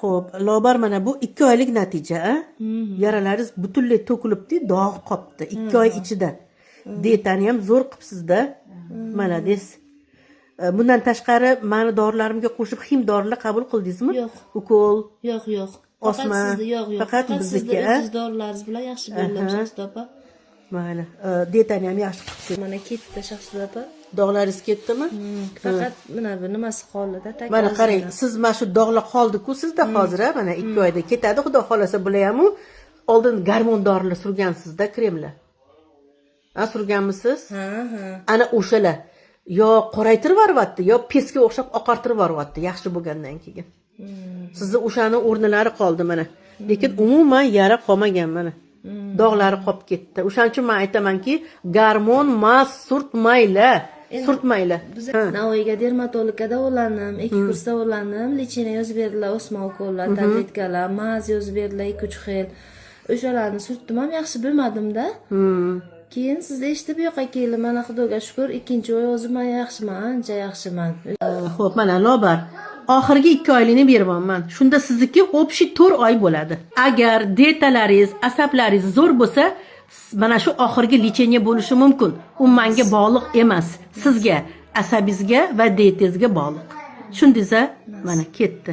Ho'p, Lobar, mana bu 2 oylik natija, a? Yaralaringiz butunlay to'kilibdi, dog' qopti 2 oy ichida. Dietani ham zo'r qilibsizda, молодец. Bundan tashqari mani dorilarimga qo'shib хим dorilar qabul qildingizmi? Yo'q. Ukol? Yo'q. Osma, Faqat sizni, yo'q. faqat Faqat bizniki, sizni a? o'zingiz dorilaringiz bilan yaxshi bo'ldim, Shahzoda opa. Mayli. Dietani ham yaxshi qilibsiz. Mana ketdi, Shahzoda opa. Dog'laringiz ketdimi? Faqat mana bu nimasi qoldida. Mana qarang, siz mana shu dog'lar qoldiku sizda hozir, a, mana 2 oyda ketadi, xudo xohlasa, bular hamu. Oldin gormon dorilar surgansizda, kremlar, a, surganmisiz? Ha. Ana o'shalar yo qoraytirib yuboryapti, yo pesga o'xshab oqartirib yuboryapti yaxshi bo'lgandan keyin. Sizni o'shani o'rnilari qoldi mana, lekin umuman yara qolmagan, mana dog'lari qolib ketdi. O'shaning uchun man aytamanki, gormon мазь surtmanglar, surtmanglar. Biz Ha. Navoiyga dermatologga davolandim, ikki kurs davolandim, лечение yozib berdilar, osma ukollar, tabletkalar, мазь yozib berdilar, ikki uch xil. O'shalarni surtdim ham, yaxshi bo'lmadimda. Keyin sizni eshitib bu yoqqa keldim. Mana, Xudoga shukur, ikkinchi oy o'zim man yaxshiman, ancha yaxshiman. Ho'p, mana, Lobar, oxirgi 2 oylikni beryapman. Shunda sizniki общий 4 oy bo'ladi. Agar dietalaringiz, asablaringiz zo'r bo'lsa, mana shu oxirgi лечение bo'lishi mumkin. U manga bog'liq emas, sizga, asabingizga va dietangizga bog'liq. Tushundingiz a? Mana ketdi.